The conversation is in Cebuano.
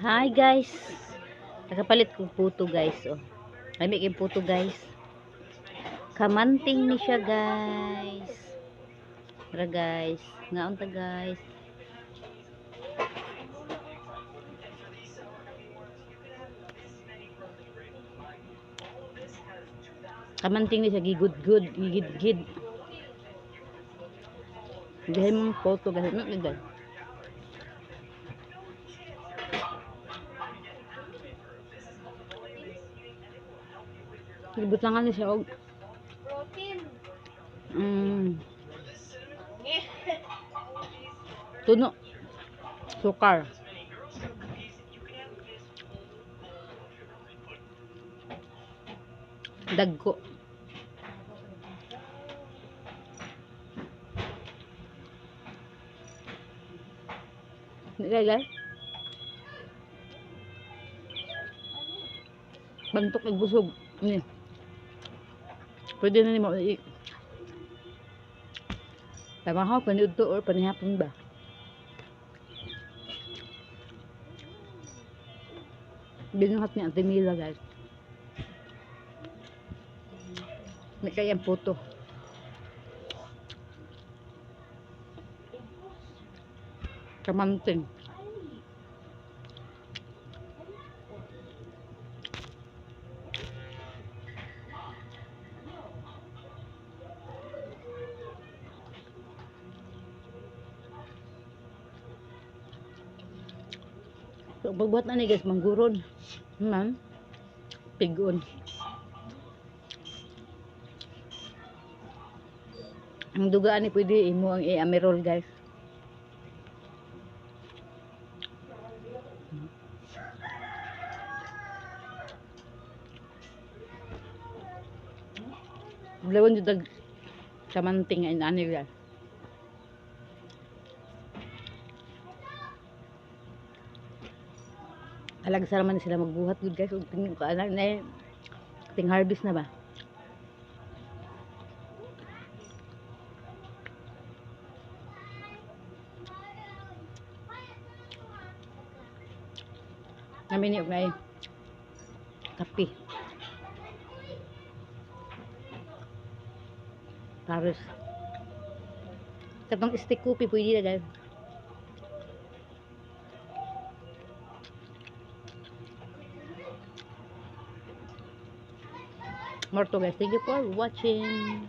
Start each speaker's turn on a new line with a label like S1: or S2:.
S1: Hi guys. Nakapalit kong puto, guys, oh. Lami kay puto, guys. Kamanting ni siya, guys. Tara guys, ngaon ta, guys. Kamanting ni siya gigud-gud, gigid-gid. Gahin mong puto, guys. Ano guys? Gibutangan ni siya og
S2: Protein.
S1: Tuno. Sukar. Dagko. Hindi kay guys. Bantok ug busog. Ni. Pwede na nimo i Tamahaw paniudto or panihapon ba? Binuhat ni Ate Mila, guys. May kayang puto. Kamanting. So, ang pagbuhat na ni guys, mangguron. Man. Pigon. Ang dugaan ni pwede imo ang i-amerol, guys. Lawan jud dag kamanting nga inani, guys. Alagsa naman sila magbuhat gud, guys, ug ting kaana na ting harvest na ba. Namin ni og naay kape. Pares. Katong stick coffee pwede na, guys. More to, guys. Thank you for watching.